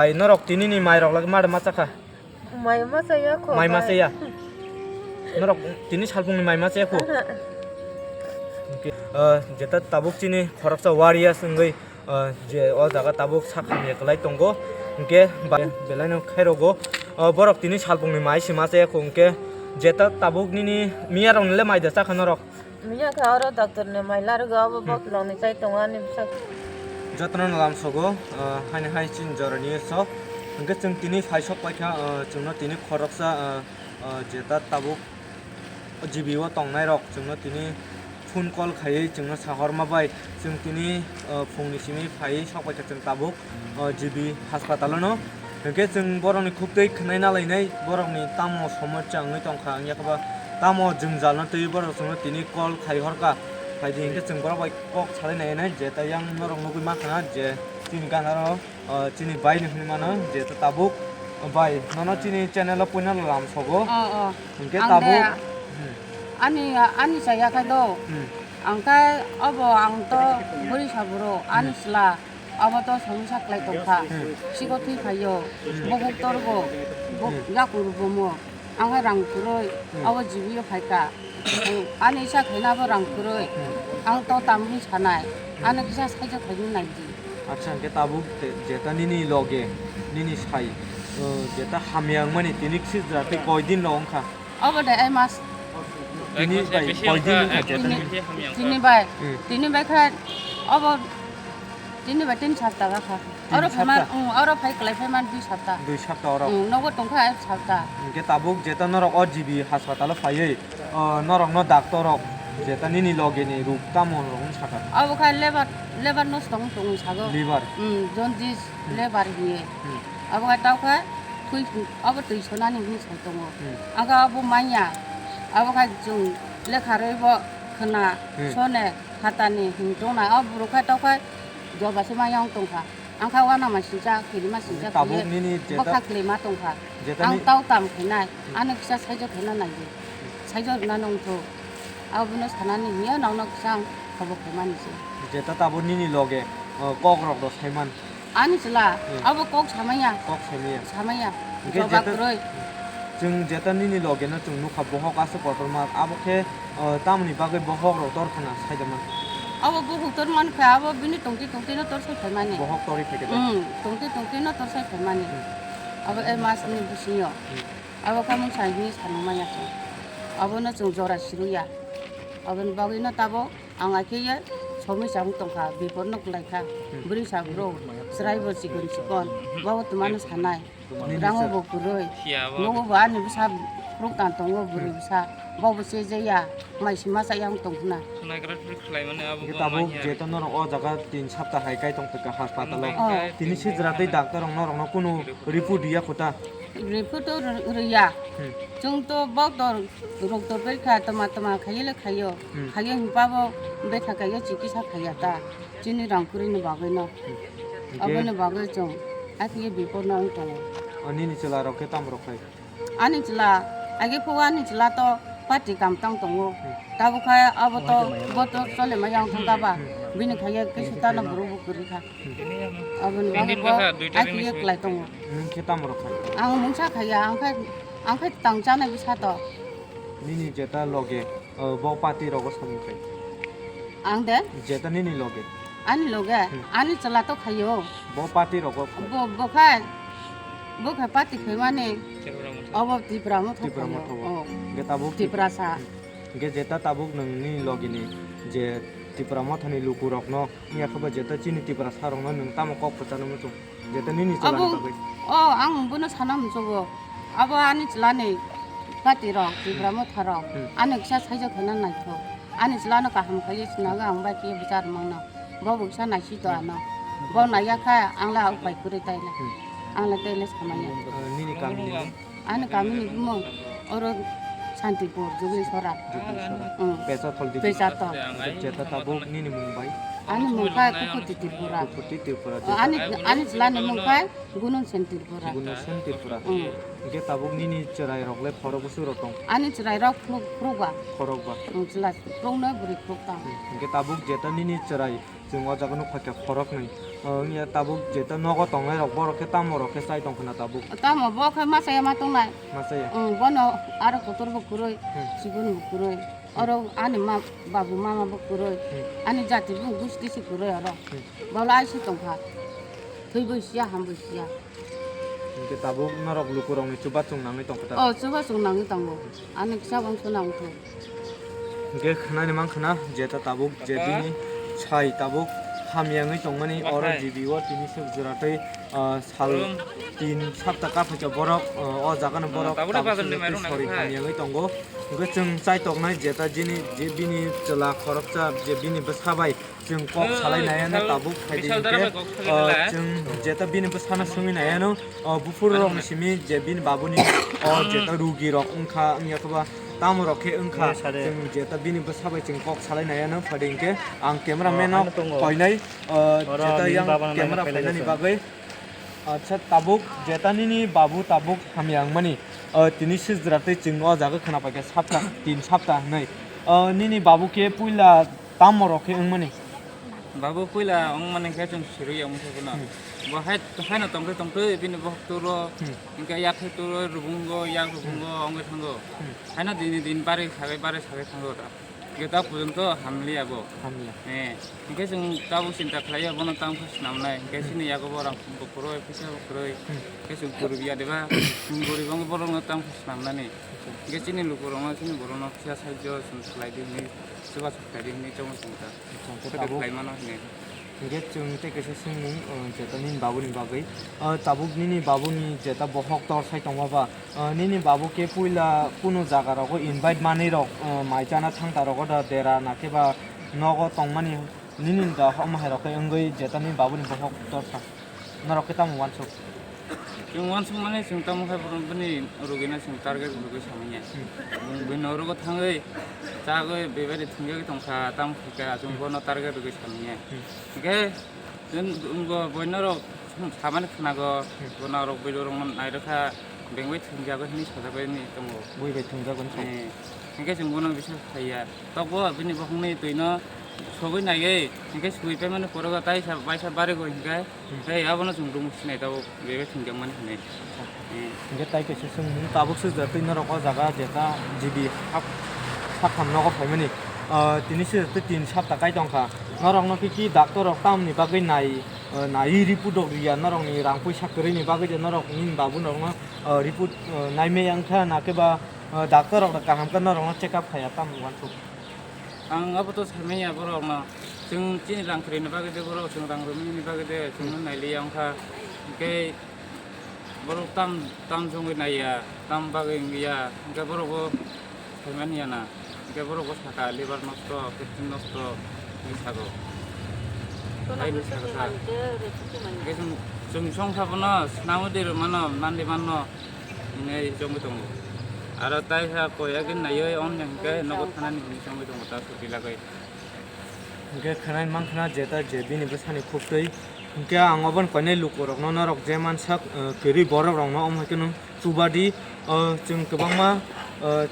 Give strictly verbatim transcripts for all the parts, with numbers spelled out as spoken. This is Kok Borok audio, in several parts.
Ai norok tini ni mai rok lagi mada ma chakha? Mai ma chaya kho. Mai ma chaya. Norok tini salpung ni mai ma chaya kho? Aha. Hwnkhe, ah, jeta tabuk chini khoroksa warriors wngwi, ah, je o jaga tabuk sakhamya kwlai tongo. Hwnkhe ba-, belai no khairogo. Ah, borok tini salpung ni mai se ma chaya kho. Hwnkhe jeta tabuk nini miya rok ni le mai da chakha norok? Miya kha oro doctor ni mai larugo, abo Hmm. bokilong ni chai tongo ani bwsak. Jotono no lamsogo, ah, haini hai chini jorani sok. Hwnkhe chwng tini phai sok paikha, ah, chwngno tini khoroksa, ah, ah, jeta tabuk G B o tongnai rok chwngno tini phone call khaiwi chwngno sahorma bai chwng tini, ah, phungni simi phaiwi sok paikha chwng tabuk. O G B haspatalo no. Hwnkhe chwng borokni khuk twi khwnai nalainai, borokni tamo somosya wngwi tongkha, wngya khe ba tamo jwngjal no twi borok chwngno tini call khai horkha. Phaidi hwnkhe chwng borok bai kok salai nainai, je ta yang norok nugwi mankha na je chini ganaro, o, chini bai ni hwnwi mano je ta tabuk bai nono chini channel o puina lamsogo. Oh, oh. Hwnkhe Ang tabuk de, Hmm. ani, ani chaya khai do. Hmm. Ang khai obo ang to bwrwi saburo, ani Hmm. chwla. Abo to somisa kwlai tongkha. Hmm. Siko thwi phaio. Hmm. Bohok torgo. Bo-, Hmm. yakung rubomo. Ang hai rang kwrwi. Hmm. Abo G B o phaikha. Ani isa khaina abo rang kwrwi. Hmm. Ang to tamni sanai. Hmm. Ano kisa saijo khaini naidi. Acha, hwnkhe tabuk te-, jeta nini loge, nini sai, uh, jeta hamya wngmani tini kisi jora tei koi din rok wngkha? Obo de, ai mas. Tini bai koi din wngkha jeta Tini, nini? Tini bai. Hmm. Tini bai kha, obo tini bai tin sapta ga kha. Tin Oro phai man, sapta? um, oro phai kwlai phai man dui sapta. Dui sapta oro? Um, nogo tongkha ek sapta. Hwnkhe tabuk jeta norok o G B haspatalo phaiwi, o, norokno doctor rok jeta nini loge ni ruk tamo rok wng sakha? Abo kha lebar, lebar nosto wng tongwi sago. Liver? Um, jaundice, Hmm. lebar hiye. Hmm. Abo kha tau kha twi, abo twi sonani hinwi sai tongo. Hmm. Ang kha abo manya, abo kha chwng lekha rwi bo khwna Hmm. sone hatani hinwi tongna. O borok kha tau kha joba se manya wng tongkha. Ang kha uanama singcha, kirima singcha Tabuk khaye nini jeta bwkha kwlwi ma tongkha. Jeta Ang ni tau tam khainai, Hmm. ano kisa saijo khaina naiyo. Saijo rwna nongtho. Abono sanani hiya nongno kisa ang khobo khaimani se. Jeta tabuk nini loge, o, kok rok do saiman. Ani chwla, Hmm. abo kok samaya. Kok samaya. Samaya. Hwnkhe Joba jeta kwrwi. Chwng jeta nini loge no chwng nukha bohok aswk kotorma, abo khe, o, tamoni bagwi bohok rok tor khna saida man. Abo bohok tor man kha, abo bini tongti tongti no tor sai phaimani. Bohok torwi phaikhe da? Hmm, tongti tongti no tor sai phaimani. Hmm. Abo e mas ni bisingo. Hmm. Abo kha mungsa hini sanung manya chwng. Abono chwng jora siruya. Aboni bagwi no tabuk Ang akhe ye somoi chang tongkha, bipor no kwlai kha. Hmm. Bwrwi sa bwrwi, chwrai bo chikon chikon, bo twmano sanai. Nini Rango sa- bo kwrwi. Nogo bo ani bwsa phuruk tan tongo bwrwi Hmm. bwsa. Bo bo se je ya, mai sima sa yang tong khna. Khwnagra phir khlai mani abo Hwnkhe bo tabuk manya. Jeto norok o jaga tin sapta hai kai tong kha haspatalo. Oh. Tini sijra tei doctor rok norok no kunu report riya kho ta? Report to ri-, riya. Hmm. Chwng to doctor Rok to bai kha tama tama khaiye le khaio. Hmm. Khaio hinba bo betha khaio chikisa khaiya ta. Chini rang kwrwini bagwi no. Hmm. Hwnkhe Aboni bagwi chwng akhe bipor no wng tongo. O nini chwla rok khe tamo rok khai? Ani chwla, age phu ani chwla to party kam tang tongo. Hmm. Tabuk kha abo to bo to chole ma yang thang ba. Hmm. Bini khaiye khe sutano borok bo kwrwi kha. Aboni bagwi bo akhe ye kwlai tongo. Nwng khe tamo rok khai? Ang mungsa khaiya, ang khai, ang khai tang chanai bwsa to. Nini jeta loge, o, bo party rogo samung khai? Ang de? Jeta nini loge? Ani loge? Hmm. Ani chwla to khaio. Bo party rogo khai? Bo, bo khai, bo khai party khaimani. Obo Tipra Motha Tipra khaio. Motha bo. Oh. Hwnkhe tabuk Tiprasa. Hmm. Hwnkhe jeta tabuk nwngni logini je Tipra Mothani lukurokno, wngya khe bo jeta chini Tiprasa rokno nwng tamo kok kwchangno muchung? Jeta nini chwlani Abo, bagwi. Oh, ang bono sana muchugo. Abo ani chwlani party rok, Tipra Motha rok. Hmm. Ani kisa saijo khaina naithok. Ani chwlano kaham khaiwi sinago ang bai khe bwchar mangno. Bo bo kisa naisi to ano. Bo naiya kha ang la upai kwrwi taile. Hmm. Ang la taile samaya. Ah, nini kamini? Ani kamini bumung oro Santipur, Juglisora. Juglisora. Hmm. Pechathol district. Pechathol. Jeta tabuk nini mung bai? Ani mung kha Kukuti Tripura. Kukuti Tripura. Oh, ani, ani chwlani mung kha Gununsen Tripura. Gununsen Tripura. Hmm. Hwnkhe tabuk nini chwrai rok le phorok bwswk rok tong? Ani chwrai rok phuruk, phuruk ba. Phorok ba. Hmm, chwla phuruk no bwrwi phuruk tong. Hmm. Hwnkhe tabuk jeta nini chwrai Chwng o jaga nukha khe khoroknwi. O wngya tabuk jeta nogo tongnai rok borok khe tamo rok khe chai tongkhna tabuk. Tamo bo khe ma chaya ma tongnai. Ma chaya. Ang bono aro kotor bo kwrwi, Hmm. Chibun bo kwrwi. Oro ani ma babu mama bo kwrwi. Hmm. Ani jati bo gusti si kwrwi oro. Hmm. Bolo aisi tongkha. Thwi bo siya ham bo siya. Hingke tabuk norok lukurokni chubachu nangwi tongkha ta? O, chubachu nangwi tongo. Ani kisa bangso nangkho. Hingke khnani mankha na, jeta tabuk, je bini sai tabuk hamya wngwi tongmani, oro G B o tini swk jora tei, ah, sal tin sapta kaphaikha borok, ah, o jagano borok tabuk swk jora tei sori hamya wngwi tongo. Hingke chwng chaitoknai jeta jini, je bini chwla khoroksa, je bini bwsa bai, Chwng kok salai nai ano tabuk phaidi hingke, o, chwng jeta bini bwsano swngwi nai ano, o, buphuru rokni simi je bini babuni, o, jeta rugi rok wngkha, wngya khe ba tamo rok khe wngkha, chwng jeta bini bwsa bai chwng kok salai nai ano phaidi hingke ang camera man no koinai, o, jeta yang camera phainani bagwi. Acha, tabuk jeta nini babu tabuk hamya wngmani, o, tini sijra tei chwng o jaga khwna paikha sapta, tin sapta hinwi. O, nini babu khe puila tamo rok khe wngmani? Babu puila wngmani khe chwng sirwi ya wngkhe bono. Hmm. Bo hai, haino tongtwi tongtwi bini bohok turo, hmm, hingke yak khe turo rubungo, yak rubungo wngwi thango. Hmm. Haino dini din bari sagai, bari sagai thango da. Hingke ta porjonto hamliya bo. Hamliya. Eh, hingke chwng tabuk chinta khlaiya bono tamo khe swnamnai. Hingke, hmm, chini yago bo rang bo kwrwi, pisa bo kwrwi. Hmm. Hingke chwng purbiya deba, chwng goribo wngkhe borokno tamo khe swnamnani. Acha. Hingke chini lukurokno, chini borokno kisa sahajyo chwng khlaidi hinwi, chubachu khlaidi hinwi chongwi tongo ta. Acha, hingke tabuk khlai mano hinwi. Hingke chwng tei kaisa swngmung, o, jeta nini babuni bagwi. O, tabuk nini babuni jeta bohok tor sai tongma ba, o, nini babu khe puila kunu jaga rogo invite manwi rok, o, mai chana thangta rogo da dera nakhe ba nogo tongmani nini da omo hai rok khe wngwi jeta nini babuni bohok tor sa. Norok khe tamo uansuk? Chwng uansuk mani chwng tamo khe borok bini rugina chwng target rugwi samanya. Hmm. Bini bini orogo thangwi chagwi bebari thwngwi tongkha tamo khe chwng, hmm, bono target rugwi samanya. Hmm. Hingke Chwng bo boino rok samani khwnago, hmm, bo norok bwrwi rokno nairokha, beng bai thwngjago hinwi sajagwi tongo. Bui bai thwngjago hinwi. Eh, hingke chwng bono bisa khaiya. Tokbo bini bokhongni twino sogwi naiwi, hingke sugwi paimani porogo taisa baisa barigwi hingke, hmm, tei abono chwng rung sinai tabuk beng bai thwngjakmani hinwi. Eh. Hingke tai kaisa chwng tabuk swijak twi norok o jaga jeta G B hap sakham nogo phaimani, ah, tini swijak twi tin sapta kai tongkha. Norokno kiki doctor rok tamni bagwi nai, ah, naiwi report rok riya, norokni rang puisa kwrwini bagwi je norok nini babu norokno, ah, report, ah, naimaya wngkha, nakhe ba, ah, doctor rok kaham khe norokno check up khaiya tamo uansuk? Ang abo to saimanya borokno, chwng chini rang kwrwini bagwi de borok, chwng rang romwini bagwi de, chwngno nailiya wngkha, hingke borok tam, tam chongwi naiya, tam bagwi wngya, hingke borok bo saimanya na, hingke borok bo sakha liver nosto, kidney nosto hinwi sago. Hai hinwi sakha sa. Hingke chwng, chwng songsa bono swnamwi de rwmano, mandi manno. Hinwi chongwi tongo. Aro tai ha koi agin naiwi on hingke nogo thanani hinwi chongwi tongo ta suti lagwi. Hingke khwnai mankha jeta je bini bwsani khuktwi. Hingke ang obo koinai lukurokno norok je mansak, eh, kwrwi borokrokno omo hai kheno chubadi, eh, chwng kwbangma, eh,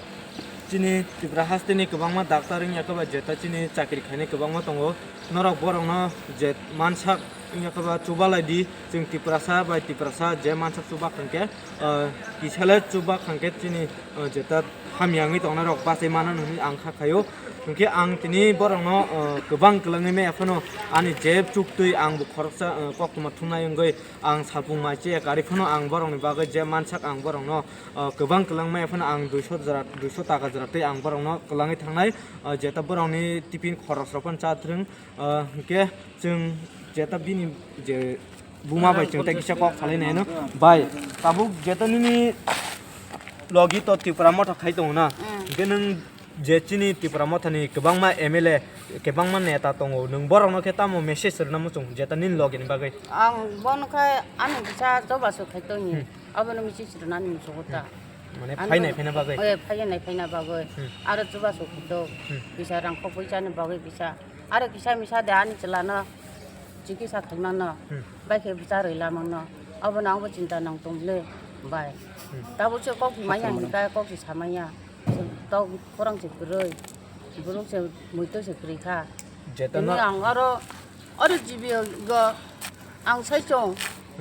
chini Tripura hasteni kwbangma doctor wngya khe ba jeta chini chakri khainai kwbangma tongo. Norok borokno je mansak wngya khe ba chubalai di, chwng Tiprasa bai Tiprasa je mansak chuba khankhe, ah, kisale chuba khankhe chini, ah, jeta hamya wngwi tongnai rok bachai mano hinwi ang kha khaio. Hwnkhe ang tini borokno, ah, kwbang kwlwngwi maya phano ani je chuktwi ang bo khoroksa, ah, koktwma thumnai wngwi ang salpung mai chaya kari phano ang borokni bagwi je mansak ang borokno, ah, kwbang kwlwng maya phano ang duiso jora, duiso taka jora twi ang borokno kwlangwi thangnai, ah, jeta borokni tiffin khorosrok phano cha thwng. Ah, hwnkhe chwng jeta bini je buma bai chwng tei kisa kok salai naino. Bai, tabuk jeta nini logi to Tipra Motha khai tongo na? Mm. Hwnkhe nwng je chini Tipra Mothani kwbangma M L A, kwbangma neta tongo, nwng borokno khe tamo message rwna muchung jeta nini logini bagwi? Ang bono khe ani kisa joba se khai tongni. Hmm. Abono message rwnani muchungo ta. Hmm. Mane ano phainai phaina bagwi? Eh, phainai phaina bagwi. Hmm. Aro chubachu khuto. Hmm. Kisa rang khok poisa ni bagwi kisa. Aro kisa misa de ani chwla no chikisa khaimano. Hmm. Bai khe bwcharwi lamang no. Abono ang bo chinta nang tong le bai. Hmm. Tabuk se kok maya hwn ka kok se samaya. Tok khorang se kwrwi. Borok se muito se kwrwi kha. Jeta tini no ang aro Oro G B go ang sai chong,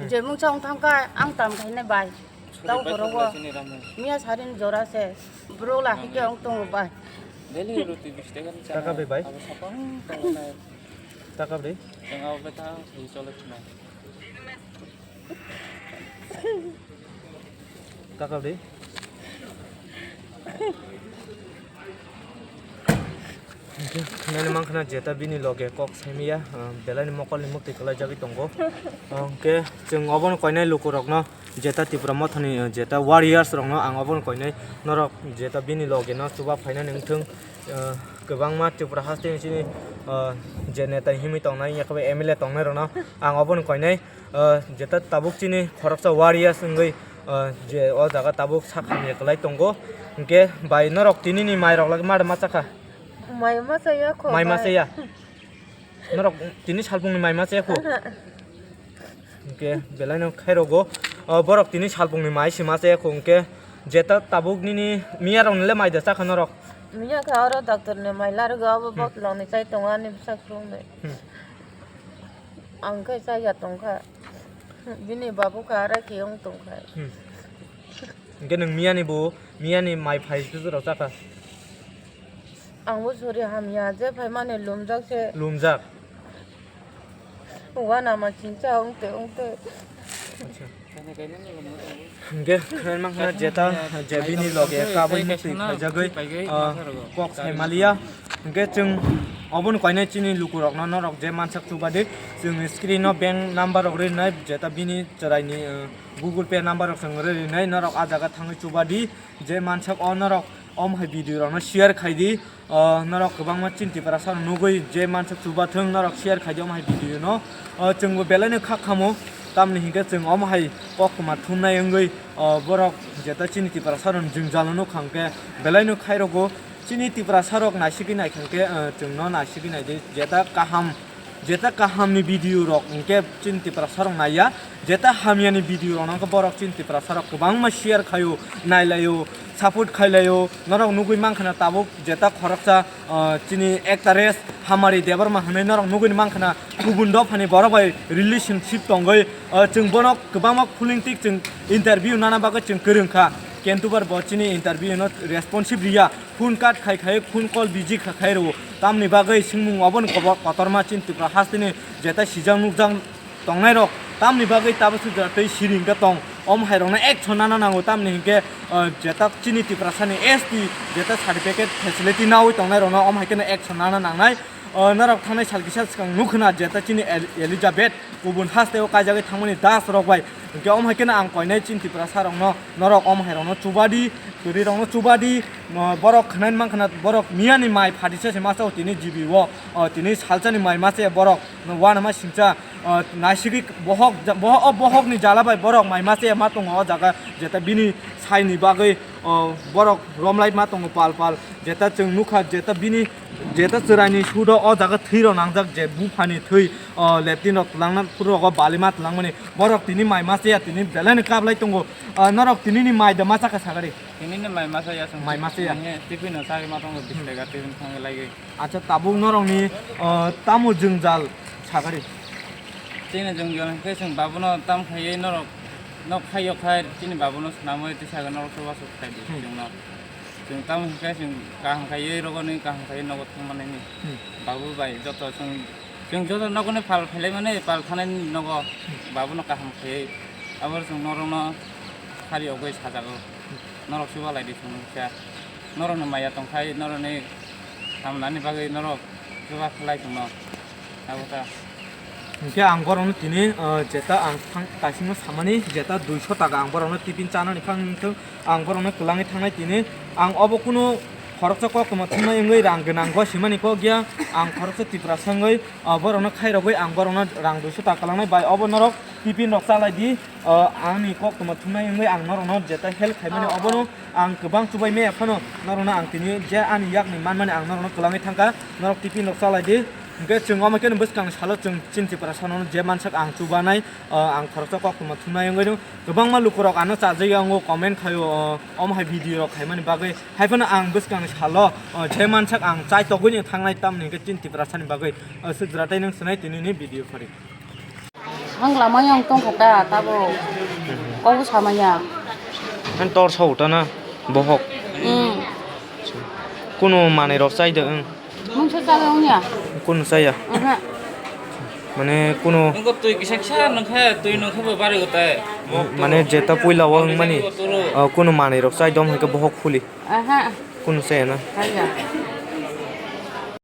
je mungsa wng thang kha ang tam khainai bai. Tau horo go. Miya sarin jora se, bro la hike wng tongo bai. Daily roti bis taka ni Taka bai bai. Abo sapang tongo nai. Taka bai. Yang abo beta si chole chuna. Taka bai. Nani mankha na jeta bini loge kok saimaya, ah, belai ni mokol ni mukti kwlai jagwi tongo. Ah, hwnkhe chwng obono koinai luku rokno jeta Tipra mothani, ah, jeta warriors rokno ang obono koinai norok jeta bini loge no chuba phainani wngthwng, ah, kwbangma Tripura haste ni chini, ah, je neta himwi tongnai yakhe M L A tongnai rokno ang obono koinai. Ah, jeta tabuk chini khoroksa warriors wngwi, ah, je o jaga tabuk sak hamya kwlai tongo. Hwnkhe bai norok tinini mai rok lagi ma ma chakha? Mai ma chaya kho Mai ma bai. Chaya? Norok tini salpungni mai ma chaya kho? Aha. Hwnkhe belai no khairogo. Ah, borok tini salpungni mai se ma chaya kho hwnkhe jeta tabuk nini miya rok nile mai da chakha norok? Miya kha oro doctor ni mai largo abo Hmm. bottle ni chai tongo ani bwsak rok ni. Hmm. Ang khe chaya tongkha. Bini babu kha arai khe wng tongkha. Hmm. Hwnkhe nwng miyani bo, miyani mai phai se rok chakha? Ang bo sori hamya je phaimani lumjak se. Lumjak. Uanama chingcha wng te wng te. Acha. Hwnkhe khwnai mankha jeta je bini loge kabui mukti khaijagwi, ah, kok sai maliya. Hwnkhe chwng obono koinai chini lukurokno norok je mansak chubadi, chwng screen o bank number rok rinai jeta bini chwraini, ah, Google Pay number rok chwng rinai norok ah jaga thangwi chubadi je mansak o norok omo hai video rokno share khaidi. O, norok kwbangma chini Tiprasa rok nugwi je mansak chubathwng, norok share khaidi omo hai video no. O, chwngbo belai no kha khamo, tamni hinkhe chwng omo hai koktwma thumnai wngwi, o, borok jeta chini Tiprasa rok jwngjal no nukha hwnkhe belai no khairogo. Chini Tiprasa rok naisigwi naikha hwnkhe, o, chwngno naisigwi naidi jeta kaham. Jeta kahamni video rok hwnkhe chini Tiprasa rok naiya, jeta hamyani video rok no hwnkhe borok chini Tiprasa rok kwbangma share khaio, nailaio, support khailaio. Norok nugwi mankha na tabuk jeta khoroksa, ah, chini actress Hamari Debbarma hwnwi norok nugwi mankha na kubun dophani borok bai relationship tongwi, ah, chwng bono kwbangma phuling tik chwng interview nana bagwi chwng kwrwng kha, kintu bar bo chini interview no responsive riya. Phone cut khai khai, phone call busy kha khai rwo. Tamni bagwi swngmung obo ni kobo-, kotorma chini Tripura hasteni jeta sijak nukjak tongnai rok. Tamni bagwi tabuk sujak tei siring khe tong. Om hai rokno action nana nango, tamni hinkhe, ah, jeta chini Tiprasani S T jeta certificate facility nawi tongnai rokno om hai kheno action nana nangnai. Ah, norok thangnai sal kisa swkang nukhwna jeta chini El-, Elizabeth kubun hasteo kaijagwi thangmani das rok bai. Hinkhe om hai kheno ang koinai chini Tiprasa rokno, norok om hai rokno chubadi, kwrwi rokno chubadi, mo-, borok khwnai mankha na borok miyani mai phatisa se masa o tini G B o, o tini salsani mai masa ya borok no uanama singcha, o naisigwi bohok ja-, bohok, o bohokni jala bai borok mai masa ya ma tongo o jaga jeta bini saini bagwi, o borok romlai ma tongo pal pal jeta chwng nukha jeta bini Jeta chwraini sudo o jaga thwi rok nangjak je buphani thwi, o leptin rok twlangna phuru rogo balima twlangmani borok tini mai masa ya tini belai no kablai tongo. O norok tini ni mai da masa kha sagari? Tini ni mai masa ya chwng. Mai masa ya? He, tipi no sagwi ma tongo bis taka tipi thangwi laiwi. Acha tabuk norok ni, o, tamo jwngjal sagari? Chini jwngjal hwnkhe chwng babuno tam khaiwi norok nok khaio khai chini babuno swnamwi tisa norok chubachu khaidi Hmm. chwngno. Chwng tamo hwnkhe chwng kaham khaiwi rogoni kaham khaiwi nogo thangmanini. Hmm. Babu bai joto chwng, chwng joto nogoni pal phailaimani pal thanani nogo Hmm. babuno kaham khaiwi abo chwng norokno sari ogwi sajago. Hmm. Norok chuba laidi chwng khe norokni maya tongkhai norokni hamnani bagwi norok chuba khlai chwngno. Abo ta. Hwnkhe ang borokno tini, o, jeta ang thang-, kaisingno samani jeta duiso taka ang borokno tiffin chanani phang wngthung, ang borokno kwlangwi thangnai tini. Ang obo kunu khoroksa koktwma thumnai wngwi rang gwnang gosimani kok ya, ang khoroksa Tiprasa wngwi, o, borokno khairogwi ang borokno rang duiso taka kwlangnai bai obo norok tiffin rok chalai di. O, ani koktwma thumnai wngwi ang norokno jeta help khaimani Oh, obono oh. Ang kwbang chubai maya phano norokno ang tini je ani yakni manmani ang norokno kwlangwi thangkha, norok tiffin rok chalai di. Hwnkhe chwng omo khe bwskangni salo chwng chini Tiprasano je mansak ang chubanai, o, ang khoroksa koktwma thumnai wngwi no kwbangma lukurok ano chajagwi wngo comment khaio, o, omo hai video rok khaimani bagwi. Haiphano ang bwskangni salo, o, je mansak ang chaitogwi no thangnai tamni hwnkhe chini Tiprasani bagwi, o, swk jwra tei nwng swnai tini ni video phari. Ang lama yang tong kha ta, tabo. Kok bo sama ya. Ang tor sa uta na, bohok. Hmm. Kuno manwi rok chai de, ang. Mungsa chale wngya. Kuno chaya. Aha. Mane kuno. Nungko twi kisa kisa nungkha, twi nungkha bo bari utai. Mane jeta puila wng mani. Turo. Ah, kuno manwi rok chai dom hai ke bohok phuli. Aha. Kuno chaya na. Chaya.